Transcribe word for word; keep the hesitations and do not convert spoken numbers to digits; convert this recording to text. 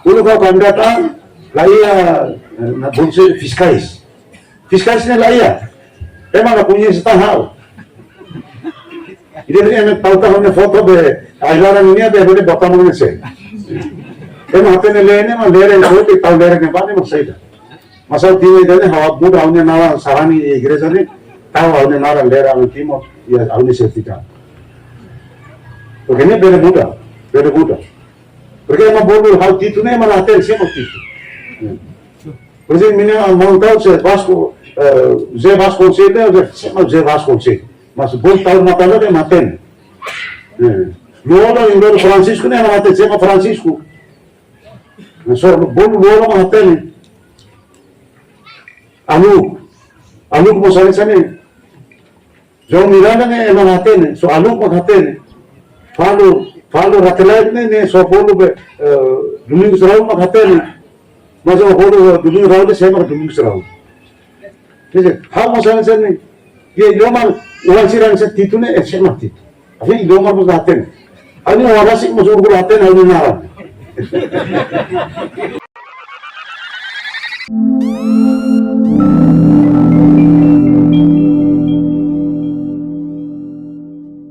Uluk ha'u kandidata, la iha, eh, na bolsa fiskais. Fiskais ne'e la iha. Ema la koñese tan ha'u. Ida-ne'e ema tau tan ne'e foto be, ai laran ne'e be, be bota mane se. Ema hatene lee ne'e, ema lee ne'e, foto tau lee ne'e, ba ne'e, ema saida. Mas ha'u timu ida-ne'e, ha'u muda, ha'u-nia naran sarani igreja ne'e, tau ha'u-nia naran lee ne'e, ha'u timu, ya, ha'u-nia sertifikadu. Porque ne'e bele muda, bele muda. Porque ema bolu ha'u Tito ne'e, ema la hatene, sé mak Tito. Por ezemplu, menina mau tau se Vasco, eh, José Vasconcelos, se mak José Vasconcelos. Mas bolu tau matan ne'e ema hatene. Eh. Lolo, em Lolo Francisco ne'e, ema la hatene, sé mak Francisco. Só bolu Lolo ema hatene. Aluk. Aluk mós hanesan ne'e. João Miranda ne'e ema la hatene, só Aluk mak hatene. Falo, Falo Ratelais ne'e, ne'e só bolu be, eh, Domingos Raul mak hatene. Mas ó bolu Domingos Raul ne'e sé mak Domingos Raul. Quer dizer, ha'u mós hanesan ne'e. Iha idioma, oan sira hanesan Tito ne'e, eh, sé mak Tito. Afinál idioma mós la hatene. Ha'u-nia oan rasik mós uluk la hatene ha'u-nia naran.